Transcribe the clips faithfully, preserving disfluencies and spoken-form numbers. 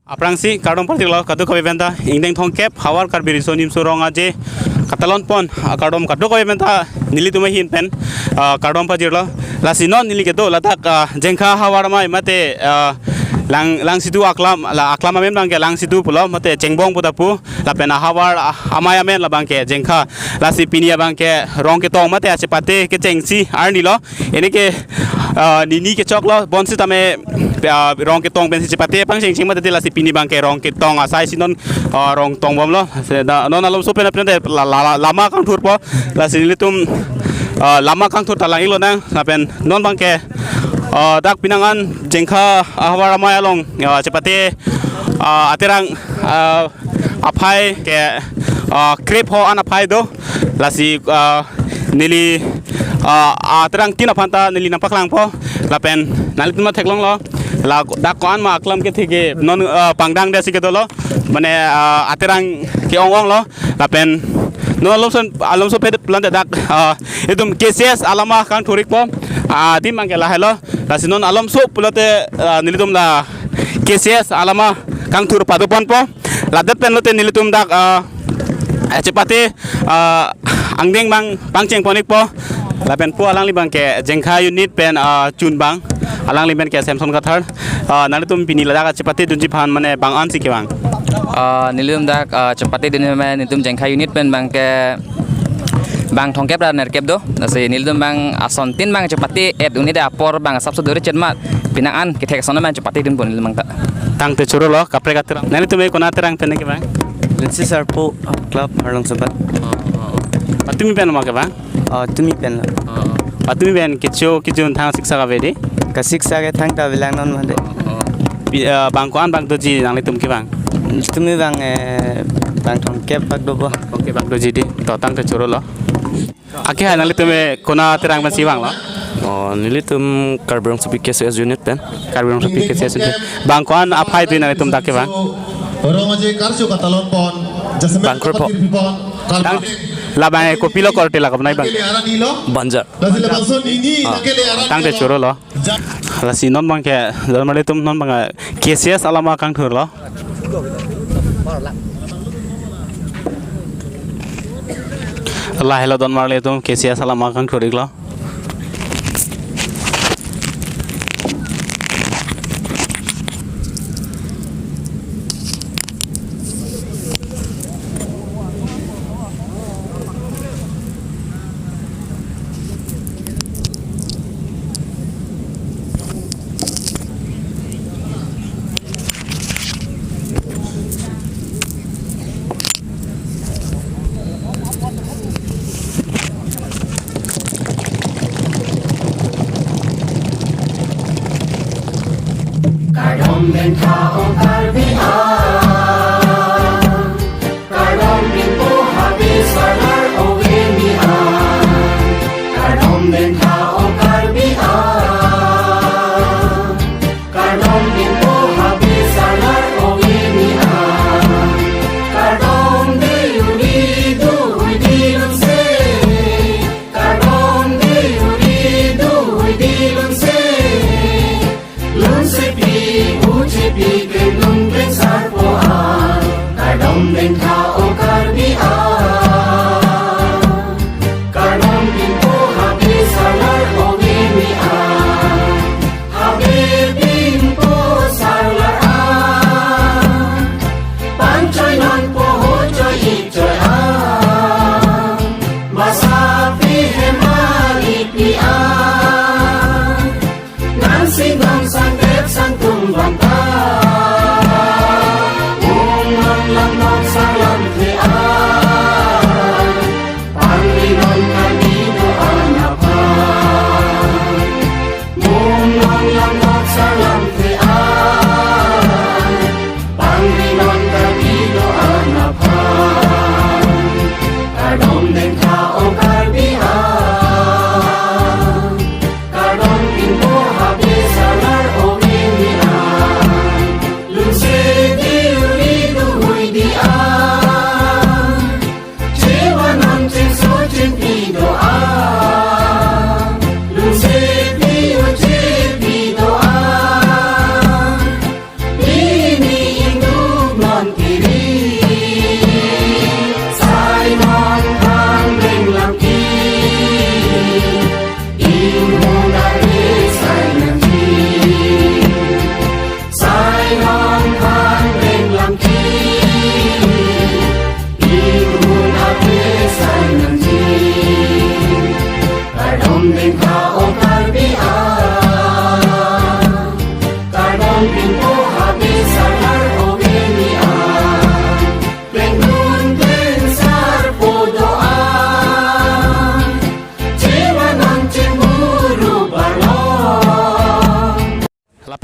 Aphrangsi kardom pajirlo kadokave aphanta, ingdeng thomkep Havar Karbi Riso Nimso Rong Aje katalon pon, ah, kardom kadokave aphanta nelitum ahin pen, ah, kardom pajirlo. Lasi non neli kedo ladak, ah, Jengkha Havar Amei mate, ah, Lang, Langsitu Aklam, la Aklam amen abangke Langsitu pulo mate Chengbong pu ta pu, lapen ahavar, ah, amei amen labangke Jengkha. Lasi pini abangke rong ketong mate achepate kechengsi arni lo. Ini ke, ah, nini kechoklo, bonsitame, ah, rong ketong pensi chepate pangchengcheng mate, lasi pini abangke rong ketong asai si non, ah, rong tongbomlo. Se da, non alomso pen aphanta la, la, la, lama kangthurpo. Lasi nelitum, ah, lama kangthur ta lang-iklo nang. Lapen non abangke, ah, dak pinangan Jengkha Havar Amei along, ah, chepate, ah, aterang, ah, aphai ke, ah, krep ho an aphai do. Lasi, ah, neli, ah, aterang tin aphanta neli nangpaklangpo. Lapen nanglitum theklonglo, la dak ko-an ma aklam kethe ke non, ah, pangdang desi kedolo. Mane, ah, aterang ke-ong-onglo. Lapen non alomso, alomso pede plante dak, ah, itum K C S alama kangthur-ikpo. Ah, adim abangke lahelo. Lasi non alomso pulote, ah, nelitum la K C S alama kangthur pado ponpo. Ladak pen lote nelitum dak, ah, chepate, ah, angdeng abang pangcheng pon-ikpo. Lapen pu alangli abangke Jengkha unit pen, ah, chunbang. Alangli abangke Samson Kathar. Ah, nanglitum pini ladak chepate dunji aphan mane bang-an si kevang? Ah, nelitum dak, ah, chepate dun mane nelitum Jengkha unit pen abangke bang thomkep ra nerkep do. Lasi nelitum abang asontin abang chepate et unit apor abang asapso dori chet ma pinangan kethek ason abang chepate dunpo nelitum abangta. Tangte chorolo, kaprek aterang. Nanglitum ke konat aterang pen kevang? Linsi Sarpo Club Harlong Sebat. Patumi pen ma kevang? Oh, tumi pen lo. Patumi pen kecho kejun thang siksak ave dei? Kasiksak ke thangta avelang non mate. Pi-, eh, bang ko-an bang doji nanglitum kevang? Tumi abang, eh, bang thomkep bak dopo. Oke, bang doji dei. To tangte chorolo. Ake hai nanglitum ke konat aterang pensi vanglo? Oh, nelitum Karbi Rongsopi K C S unit pen. Karbi Rongsopi K C S unit. Bang ko-an aphai dei nanglitum dak kevang? Rong Aje karcho katalon pon. Bang krepho. Tang, labang kopilo korte la kapnai bang? Banjar. Ah. Tangte chorolo. Lasi non abangke, donmarlitum non abang K C S alama kangthurlo. Lahelo donmarlitum K C S alama kangthur-iklo. Kardom Jengkha ong Karbi ah. Kardom Rimpo Habe Sarlar ove ni ah. Kardom Jengkha ong Karbi ah. Kardom Rimpo Habe Sarlar ove ni ah. Kardom de uri du hui di lun se. Kardom de uri du hui di lun se. Lun se pi uji pi ke lun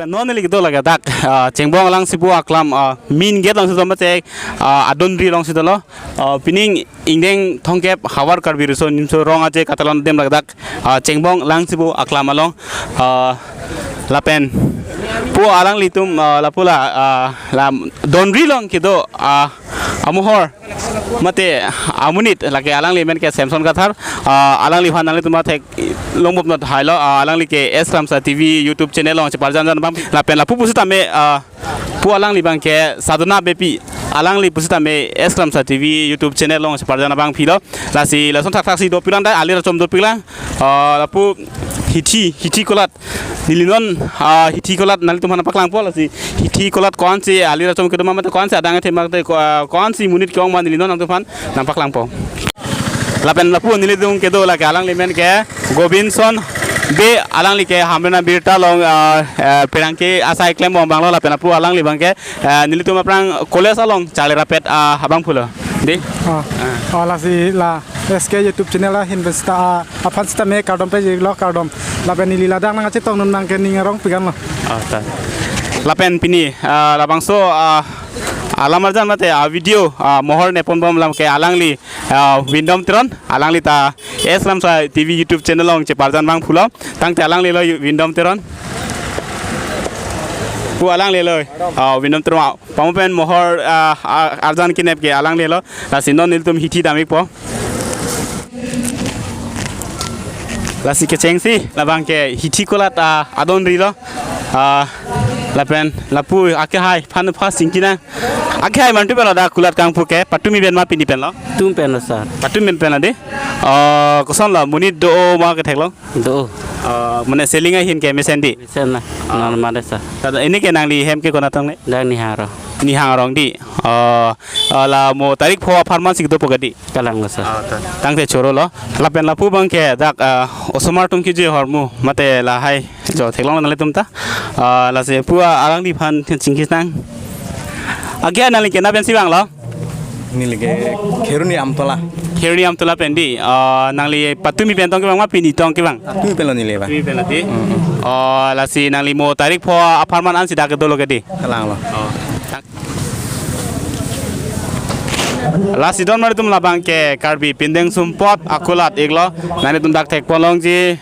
Non neli kedo lake dak, ah, Chengbong Langsibu Aklam, ah, main gate alongsi do mate, ah, adon ri alongsi dolo. Ah, pining ingdeng thomkep Havar Karbi Riso Nimso Rong Aje katelon adim lake dak, ah, Chengbong Langsibu Aklam along, ah, lapen pu alanglitum, ah, lapu la, ah, la don ri along kedo, ah, amohor mate amonit lake alangli amen ke Samson Kathar, ah, alangliphan nanglitum athek longbomnot hailo, ah, alangli ke S Ramsa T V YouTube channel along cheparjan abang lapen lapu pusitame, ah, pu alangli abang ke Sadhana Beypi, alangli pusitame S Ramsa T V YouTube channel along cheparjan abangphi lo. Lasi lason thakthaksi dopiklang, dak alir achom dopiklang, ah, lapu hithi, hithi kolat, neli non, ah, hithi kolat nanglitum aphan paklangpo. Lasi hithi kolat ko-ansi alir achom kedo ma mate ko-ansi adang athe mate ko-, ah, ko-ansi monit ke-ong ma neli non nangtumphan nangpaklangpo. Lapen lapu nelitum kedo lake alangli amen ke Gobinson Bey, alangli ke Hamren Birta along, ah, ah, pherangke asai klembom abang lo lapen lapu alangli abang ke, ah, nelitum aphrang college along charli rapet, ah, abangphu lo. Dei? Ah. Ah. Oh, lasi la S K YouTube channel ahin pusita, ah, aphan sitame kardom pajirlo, kardom. Lapen neli ladak nangkachetongdun abang ke ning arong pigan lo. Ah, ta. Lapen pini, ah, labangso, ah, alam arjan mate, ah, video, ah, mohor neponbom alam ke alangli, ah, Windom Teron, alangli ta S Ramsa T V YouTube channel along cheparjan abangphu lo. Tangte alangli lo Windom Teron. Pu alangli lo, ah, Windom Teron. Pamo pen mohor, ah, ah, arjan kenep ke alangli lo. Lasi non nelitum hithi dam-ikpo. Lasi kechengsi labang ke hithi kolat, ah, adon ri lo. Ah, lapen lapu akehai aphan aphan chingki nang. Akehai mantu pen lo dak kolat kangpu ke, patumi pen ma pini pen lo? Tum pen lo, sir. Patumi pen lo dei. Ah, koson lo, monit do ma ketheklong? Do. Ah, mane selling ahin ke mesen dei? Mesen na. Ah. Non mare, sir. Tada ini ke nangli hem ke konat tong ne? Dak Nihang Arong. Nihang Arong dei. Ah, ah, la mo tarik pho apharman si kedopo ke dei? Kalang lo, sir. Ah, ta. Tangte choro lo. Lapen lapu abang ke dak, ah, osomar atum kejor ahormu mate lahai jo theklong nanglitum ta. Ah, lasi pu alangliphan chingki nang. Ake nangli ke na pensi vanglo? Neli ke Kheroni Amtola. Kheroni Amtola pen dei. Ah, nangli patumi pen tong kevang ma pini tong kevang? Patumi pen lo neli vang. Patumi pen lo dei. Mm, mm. Ah, lasi nangli mo tarik pho apharman ansi dak dolo ke dei? Kalang lo. Oh. Lasi don mari tum labang ke Karbi Pindeng Sumpot akulat iklo. Nangtum dak thekpon longji,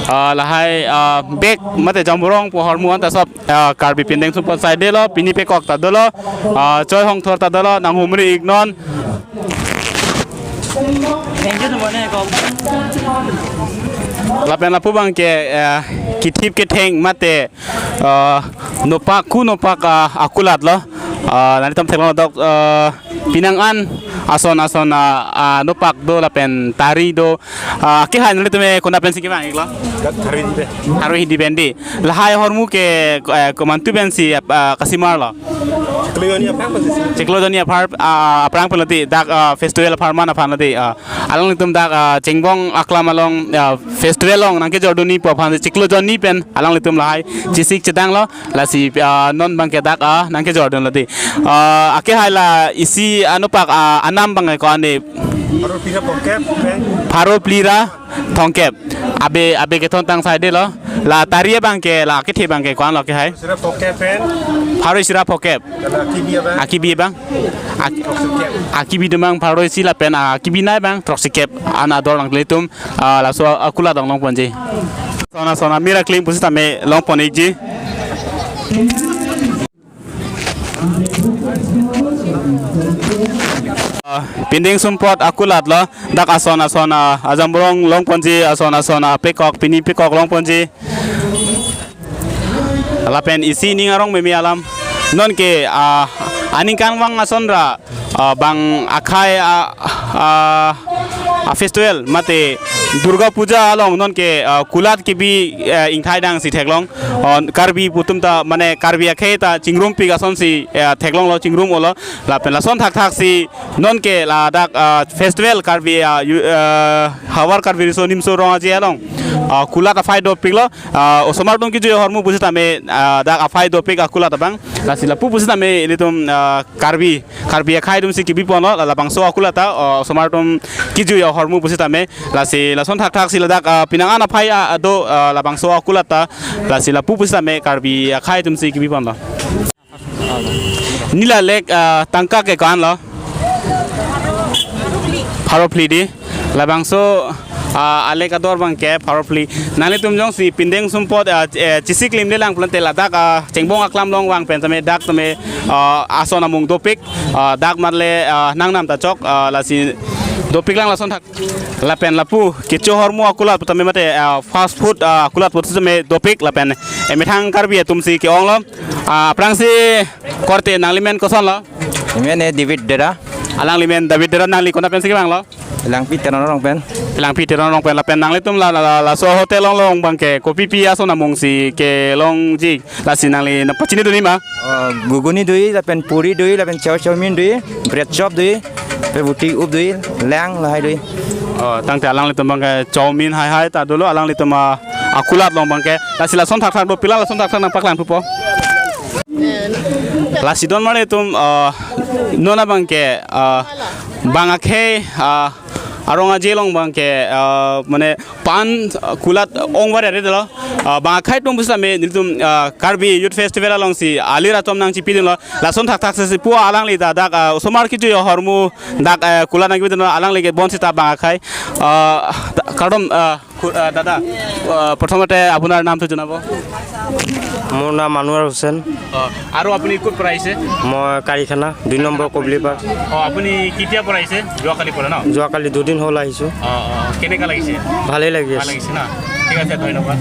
ah, lahai, ah, bek mate Jamborong pu ahormu anta sop, ah, Karbi Pindeng Sumpot side lo, pini pekok ta dolo, ah, choi hongthor ta dolo, nanghumri iknon. Lapen lapu abang ke, eh, kithip ketheng mate, ah, nopak ku nopak, ah, akulat lo. Ah, nangtum theklong dok, ah, pinang an ason ason, ah, ah, nopak do lapen tari do. Ah, akehai nangtum konat pensi kevang iklo? Dak Tharo Hidi pen. Tharo Hidi pen dei. Lahai ahormu ke, eh, komantu pensi, ah, kasimar lo? Chiklo jonni aphrang pensi. Chiklo jonni aphar, ah, aphrang pen lo dei, dak, ah, festival apharman aphan lo dei, ah, alanglitum dak, ah, Chengbong Aklam along, ah, festival along nangkejordunji pu aphan chiklo jonni pen alanglitum lahai chesik chedang lo, lasi, ah, non abang ke dak, ah, nangkejordun lo dei. Ah, akehai la isi anopak, ah, anam abang ko-an dei? Pharo phli ra thomkep pen. Pharo phli ra thomkep. Abe, abe kethon tang side lo. La tari abang ke, la kethe abang ke ko-an lo akehai? Sira phokep pen. Pharo isi ra phokep. Kala akibi abang. Akibi abang. Ak-, throksi kep. Akibi do abang pharo isi lapen, ah, akibi nei abang throksi kep. An ador nanglitum, ah, laso akulat along longponji. Sona sona mira kling pusitame longpon ikji. Ah, Pindeng Sumpot akulat lo, dak ason ason, ah, ajamborong longponji, ason ason, ah, pekok, pini pekok longponji. Lapen isi ning arong meme alam. Non ke, ah, aningkanvang ason ra, ah, bang akhai, ah, ah, ah, festival mate Durga Puja along non ke, ah, kulat kebi, eh, ingthai dang si theklong. Oh, Karbi pu atum ta mane Karbi akhei ta chingrumpik ason si, eh, theklong lo, chingrum olo. Lapen lason thakthak si non ke ladak, ah, festival Karbi, ah, yu-, ah, Havar Karbi Riso Nimso Rong Aje along, ah, kulat aphai dopiklo, ah, osomar atum kejui ahormu pusitame, ah, dak aphai dopik akulat abang. Lasi lapu pusitame ilitum, ah, Karbi, Karbi akhei atumsi kebi ponlo, la labangso akulat ta, ah, osomar atum kejui ahormu pusitame. Lasi lason thakthaksi ladak, ah, penang an aphai, ah, do, ah, labangso akulat ta. Lasi lapu pusitame Karbi akhei atumsi kebi ponlo. Neli alek, ah, tangka ke ko-anlo? Pharo phli dei. Labangso, ah, alek ador abangke pharo phli. Nanglitum jongsi pindeng sumpot, ah, eh, chisi klimle lang plante ladak, ah, chengbong aklam along vang pen tame dak tame, ah, ason amung dopik, ah, dak matle, ah, nangnam ta chok, ah, lasi dopik lang lason thak. Lapen lapu kecho ahormu akulat putame mate, ah, fast food, ah, akulat putame dopik lapen, eh, methang Karbi atumsi ke-onglo. Ah, aphrangsi korte nanglimen kosonlo? Amen eh David Dera. Alangli men David Dera, nangli konat pensi kevanglo? Langpi Teron arong pen. Langpi Teron arong pen lapen nanglitum la, la, la, laso hotel along along abangke kopi pi ason amungsi kelongji? Lasi nangli nangpachini dunji ma? Oh, guguni doi, lapen puri doi, lapen chow chowmin doi, bread chop doi, pe buti up doi, lang lahai doi. Oh, tangte alanglitum abangke chowmin haihai ta dolo alanglitum, ah, akulat along abangke. Lasi lason thakthak dopiklo, lason thakthak nangpaklang thupo. Lasi don mane itum, ah, non abangke, ah, bang akhei, ah, arong aje along abangke, ah, mane pan, ah, kulat ong varere dolo. Ah, bang akhei atum pusitame nelitum, ah, Karbi Youth Festival alongsi alir atum nangchipidunlo. Lason thakthaksi pu alangli ta dak, ah, osomar kejui ahormu dak, ah, kulat nangkepidunlo, alangli ke bonsita bang akhei. Ah, ta-, kardom, ah, khu-, ah, dada, ah, prothomte apunar namthu jonabo? মোৰ নাম আনোৱাৰ হুছেইন। অ, আৰু আপুনি ক'ৰ পৰা আহিছে? মই কাৰিখানা, দুই নম্বৰ কবলিপাৰ। অ, আপুনি কেতিয়াৰ পৰা আহিছে? যোৱাকালিৰ পৰা ন? যোৱাকালি দুদিন হ'ল আহিছোঁ। অ, অ, কেনেকা লাগিছে? ভালেই লাগি আছে। ভাল লাগিছে ন? ঠিক আছে, ধন্যবাদ।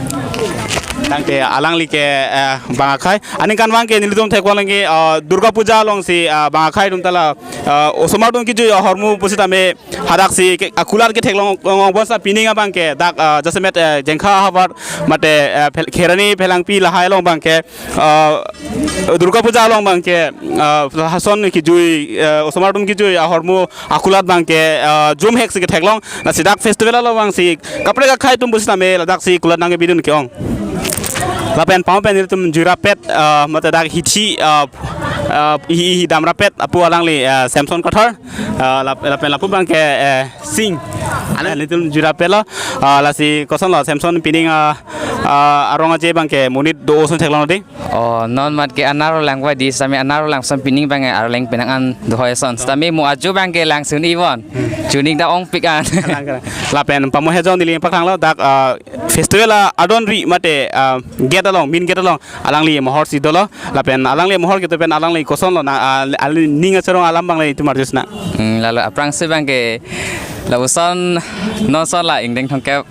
Tangte alangli ke, eh, bang akhei. Aningkan abangke nelitum theklong lagi, eh, Durga Puja alongsi, eh, bang akhei atum ta la, eh, osomar atum kejui ahormu pusitame hadaksi ke, ah, kulat ketheklong, long, long, bonta pining abangke dak, ah, jasemet, eh, Jengkha havar mate, eh, Phel-, Kheroni Phelangpi lahai along abangke, ah, Durga Puja along abangke, ah, lason kejui, eh, osomar atum kejui ahormu akulat abangke, ah, jumhek si ketheklong. Lasi dak festival along abangsi kaprek akhei atum pusitame ladaksi kulat nangkepidun ke-ong. Lapen pamo pen nelitum jui rapet, ah, mate dak hithi, ah, ah, hi, hi dam rapet apu alangli, ah, Samson Kathar. Ah, lap-, lapen lapu abangke, eh, Sing. Alanglitum jui rapetlo. Ah, lasi kosonlo Samson pining, ah, ah, arong aje abangke monit do-o ason theklong dei? Oh, non mat ke anerlo lang vai dei, sitame anerlo lang ason pining abang arleng penang an dohoi ason. Sitame mo ajo abangke langsun ivon. Hmm. Chuning ta ongpik an. Alang, alang. Lapen pamo hejong neli paklanglo dak, ah, festival adon ri mate, ah, gate along, main gate along alangli mohor si dolo. Lapen alangli mohor kedo pen alangli kosonlo na, ah, alangli ning acharong alam abang le itum arjusna. Hmm, lalo aphrangsi abangke lapuson non son la ingdeng thomkep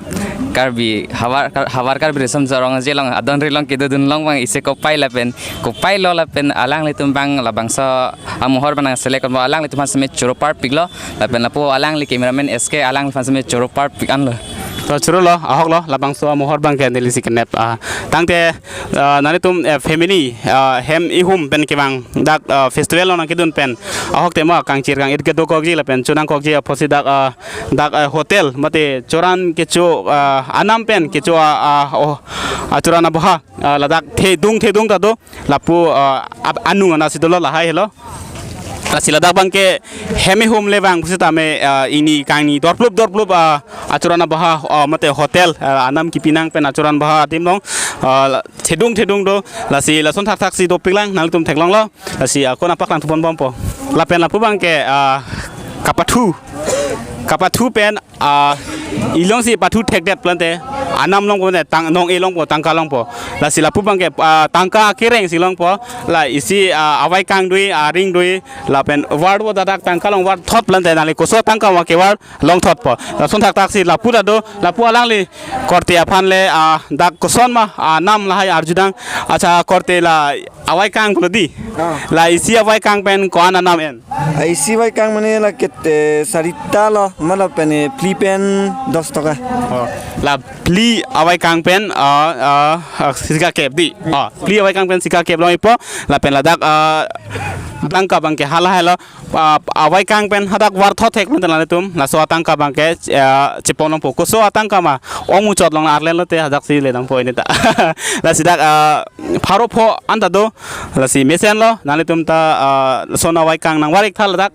Karbi havar, Kar-, havar Karbi Riso Nimso Rong Aje along adon ri along kedodun along abang isi kopai lapen kopailo lapen alanglitum abang labangso amohor abang nang select mo alanglitum aphan sitame choro parpiklo lapen lapu alangli cameraman S K alangliphan sitame choro parpik anlo. To chorolo, ahoklo, labangso amohor abangke neli si kenep, ah, tangte, ah, nanglitum, eh, family, ah, hem ihum pen kevang dak, ah, festival along nangkedun pen ahok tema kangchir kang-ir kedokokji lapen chonangkokji apotsi dak, ah, dak, ah, hotel mate choran kecho, ah, anam pen kecho, ah, ah, oh, ah, choran abaha, ah, ladak thedung thedung ta do lapu, ah, ap-, anung anat si dolo lahai helo. Lasi ladak abangke hem ihum le vang pusitame, ah, ingni kangni dorplup dorplup, ah, achoran abaha, ah, mate hotel, ah, anam kepinang pen achoran abaha adim along, ah, la-, thedung thedung do, lasi lason thakthaksi dopiklang, nanglitum theklonglo, lasi ako nangpaklang thupon bompo. Lapen lapu abangke, ah, kapathu, kapathu pen, ah, ilongsi pathu thekdet plante, anam longpo ne, tang, nong-e longpo, tangka longpo. Lasi lapu abangke, ah, tangka kereng si longpo, la isi, ah, avaikang doi, aring doi, lapen var do dadak tangka long var thot plante, nangli koso tangka abangke var long thotpo. Lason thakthaksi lapu ta do, lapu alangli korte aphan le, ah, dak koson ma, ah, nam lahai arjudang. Accha, korte la avaikang pulo dei. Ah. La isi avaikang pen ko-an anam en? Ah, isi avaikang mane la kete sarita lo, mala pen, eh, phli pen Dos toka. Oh, la phli avaikang pen, ah, ah, ah, sika kep di. Ah, phli avaikang pen sika kep long ipo, lapen ladak, ah, tangka abangke hala helo, ah, avaikang pen hadak varthothek lo nanglitum, laso atangka abangke, ah, chepon longpo. Koso atangka ma, ong muchot long arlen lote hadak si le nangpo ini ta. Lasi dak, ah, pharo pho anta do, lasi mesen lo, nanglitum ta, ah, lason avaikang nangvar-ik tha ladak.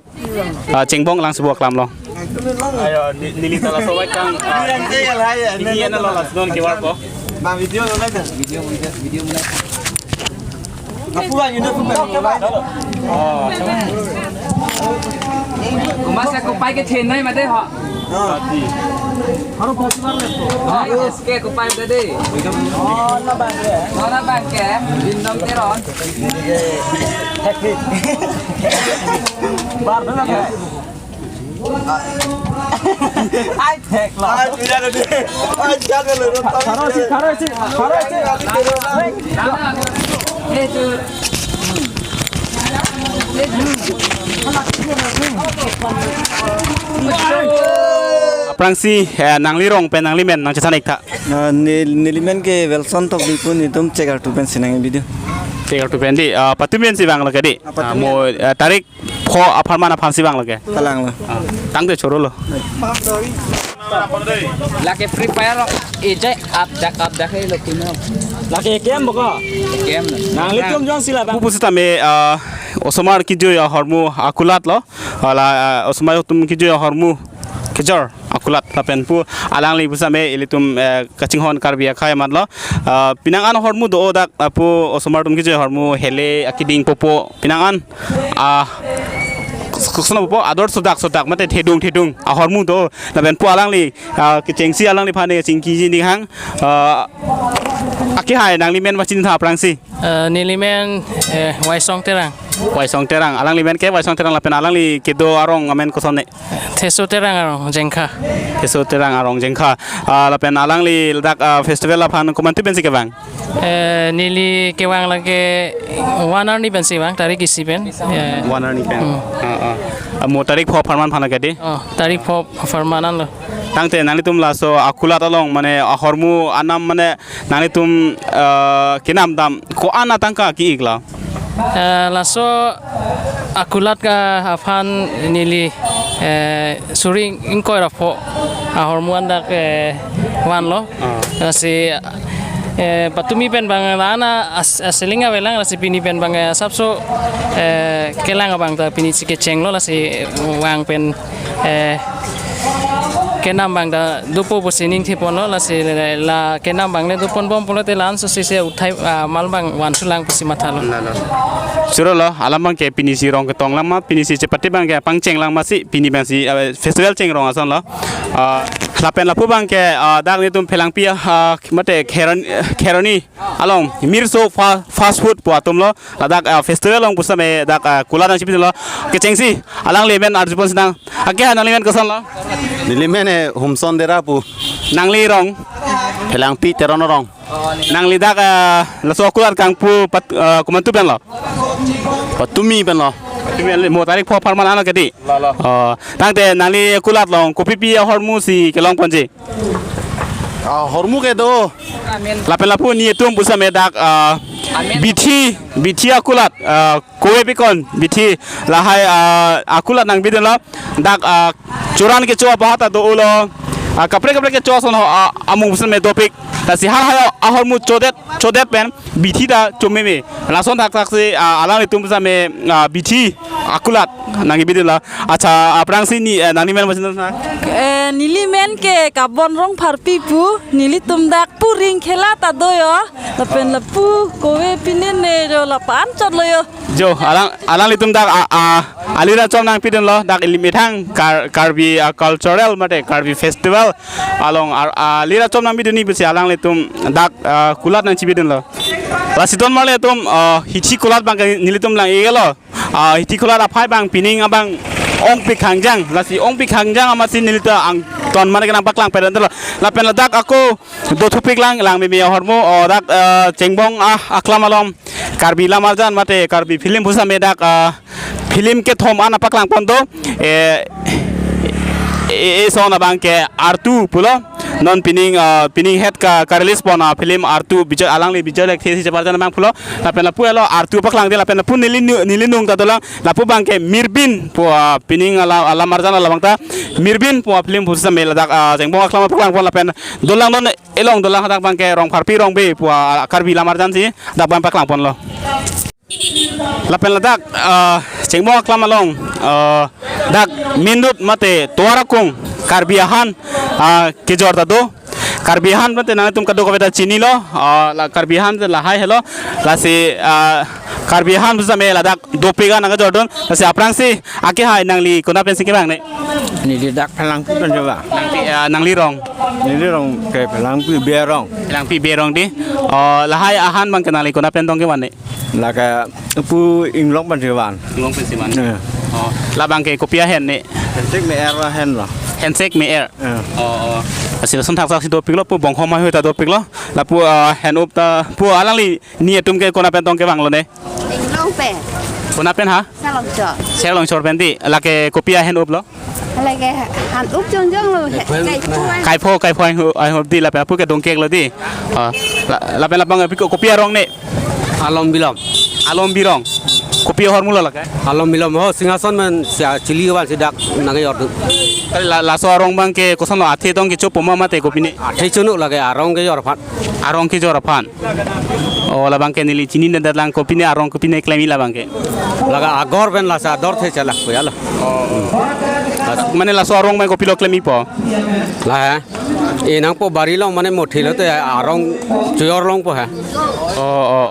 Ah, chengbong lang sebuah klam lo. Ayo, ni, neli ta laso avaikang, ah, ini ana lo lason kevar po. Bang video lo na. Video, video, video mana? Apu bang ini pun bang. Oh. Masa kopai ke chenai mate ho. Ati. Aro possible le to. Ah, yes, ke kopai udah deh. Oh, na bang ke. Oh, na bang ke. Bindom Teron. Bar na ke. Ai thek lo. Ai, tidak ada deh. Ai, jangan lo. Tharo si, tharo si, tharo si. Eh, tu. Aphrangsi, eh, nangli rong pen nangli men nangchethan-ik tha. Ah, nel-, neli men ke Wilson Tokbi pu, netum Chekartu pen si nang video. Chekartu pen di, ah, patumi pensi vanglo ke di? Ah, patumi. Ah, mo, ah, tarik pho apharman aphan si vanglo ke? Kalang lo. Ah, tangte choro lo. Lake Free Fire lo. Ejai up dak, up dak lo kino. Lake game boko. Game. Nanglitum jongsi la bang. Pu pusitame, ah, osomar kejui ahormu akulat lo. Hala, ah, osomar atum kejui ahormu kejor akulat lapen pu alangli pusitame ilitum, eh, kachinghon Karbi akhei amat lo. Ah, penang an ahormu do dak, ah, pu osomar atum kejui ahormu hele akeding popo penang an, ah, koson popo ador sodak sodak mate thedung thedung ahormu do lapen pu alangli, ah, kechengsi alangliphan ne chingkiji ning hang, ah, akehai nangli men vangchethan tha aphrangsi. Eh, neli men, eh, Waisong Terang. Waisong Terang. Alangli men ke Waisong Terang lapen alangli kedo arong amen koson ne? Theso Terang arong Jengkha. Theso Terang arong Jengkha. Ah, lapen alangli ladak, ah, festival aphan komantu pensi kevang? Eh, neli kevang lake one arni pensi vang, tarik isi pen. Eh. One arni pen. Hmm. Ah, ah. Ah, mo tarik pho apharman aphan lake di? Oh, tarik pho apharman an lo. Tangte nanglitum laso akulat along mane ahormu anam mane nanglitum, eh, kenam dam ko-an atangka ki-ik lo? Eh, laso akulat aphan neli, eh, suri ingkoi ra pho ahormu an dak, eh, vanlo. Ah. Lasi, eh, patumi pen bang la-an as-, aseling avelang, lasi pini pen bang, eh, asapso, eh, kelang abang ta pini si kecheng lo, lasi vang pen eh, kenam abang ta dopo pusi ning thepon lo, lasi le, la kenam abang le dopon bom pulote la-an so si se uthai, ah, mal abang vansulang pusi mathalo. Lalo. Choro lo, alam abangke pini si rong ketong lang ma, pini si chepate abangke pangcheng lang ma si, pini abang si, eh, festival chengrong ason lo. Ah, lapen lapu abangke, ah, dak netum Phelangpi, ah, mate Kheroni, Kheroni along Mirso fa-, fast food pu atum lo, ladak, ah, festival along pusitame dak, ah, kulat nangchipidun lo. Kechengsi alangli men arjupon sinang. Ake ha nangli men koson lo? Neli men, eh, Humson Dera pu. Nangli rong? Phelangpi Teron arong. Nangli dak, ah, laso kulat kangpu pat, ah, komantu pen lo? Patumi pen lo. Patumi pen mo tarik pho apharman ano ke di? Lalo. Oh, tangte nangli kulat along kopipi ahormu si kelong ponji? Ah, hormu ke do. Lapen lapu netum pusitame dak, ah, bithi, bithi akulat, ah, kove pikon, bithi lahai, ah, akulat nangbidun lo. Dak, ah, choran kecho apahat ta do-o lo. Ah, kaprek kaprek kecho ason ho, ah, amung pusitame dopik. Lasi halahai ahormu chodet, chodet pen bithi ta chomeme. Lason thakthak si, ah, alanglitum pusitame, ah, bithi akulat nangbidun lo. Accha, aphrangsi ne, eh, nangli men vangchethan tha? Eh, neli men ke Kabon Rongpharpi pu, nelitum dak puring khela ta do yo, lapen lapu kove pinene yo lapu-an chot lo yo. Jo, alang, alanglitum dak, a, a, alira chom nangpidun lo, dak ili methang Kar-, Karbi, a, cultural mate Karbi festival along, a, alira chom nangpidun ni pusi alanglitum dak, a, kulat nangchipidun lo. Lasi ton marli atum, a, hithi kulat abangke nelitum lang-ik lo. Ah, hithi kulat aphai abang pining abang ongpik hangjang, lasi ongpik hangjang amatsi neli ta angton mane kenang paklang peren telo. Lapen ladak ako dothupik lang, lang mimi ahormu, oh, dak, eh, chengbong, ah, aklam along Karbi Lam Arjan mate Karbi film pusitame dak, ah, film kethom an paklang pon do, eh, e, e song abang ke Artu pulo. Non pining, ah, pining het ka, ka release pon a film Artu Bijoy, alangli Bijoy Lekthe si cheparjan abang pulo. Lapen lapu elo Artu paklang di, lapen lapu neli nu-, neli nung ta dolang, lapu abang ke Mirbin pu, ah, pining alam, alam arjan alam abang ta Mirbin pu a film pusitame ladak, ah, Chengbong Aklam paklang pon lapen dolang non elong dolang hadak abang ke Rongpharpi Rongbe pu a Karbi lam arjan si dak abang paklang ponlo. Lapen ladak, ah, Chengbong Aklam along, ah, dak Minrut mate Tovar Akung Karbi ahan, ah, kejor ta do. Karbi ahan mate nangtum kadokave ta chinilo, ah, la Karbi ahan te lahai helo, lasi, ah, Karbi ahan pusitame ladak dopik an nangkejordun, lasi aphrangsi akehai nangli konat pensi kevang ne? Neli dak Phelangpi pen kevang. Nangli, ah, nangli rong? Neli rong ke Phelangpi Berong. Phelangpi Berong di. Oh, lahai ahan abang ke nangli konat pen tong kevan ne? Lake pu Inglong pen si van. Inglong pen si van. Eh. Oh, labang ke kopi ahen ne? Hensek me-er ahen lo. Hensek me-er. Eh. Oh, oh. Lasi lason thakthak si dopiklo, pu Bonghom Haihui ta dopiklo. Lapu, ah, hen-up ta pu alangli ni atum ke konat pen tong kevanglo ne? Inglong pen. Konat pen ha? Serlongchor. Serlongchor pen di. Lake kopi ahen-up lo? Lake han-up jongjong lo. Kaipho. Kaipho, kaipho ahen-up, ahen-up di lapen lapu ke dongkek lo di. Ah, la-, lapen labang pi ko-, kopi arong ne? Alom Bilom. Alom Birong. Kopi ahormu lo lake? Alom Bilom ho, Singhason pen si a chili vansi dak nangkejordun. La, laso arong abang ke kosonlo, athe tong kecho poma mate kopine? Athe chonok lake arong kejor aphan. Arong kejor aphan. Oh, labang ke neli chinine det lang kopine arong kopine klem-i labang ke. Lake agor pen laso ador the chelak po ya lo. Oh. Mane laso arong abang kopilo klem-ipo? La ha. E nangpo bari along mane mothi lote arong chojor longpo ha. Oh, oh,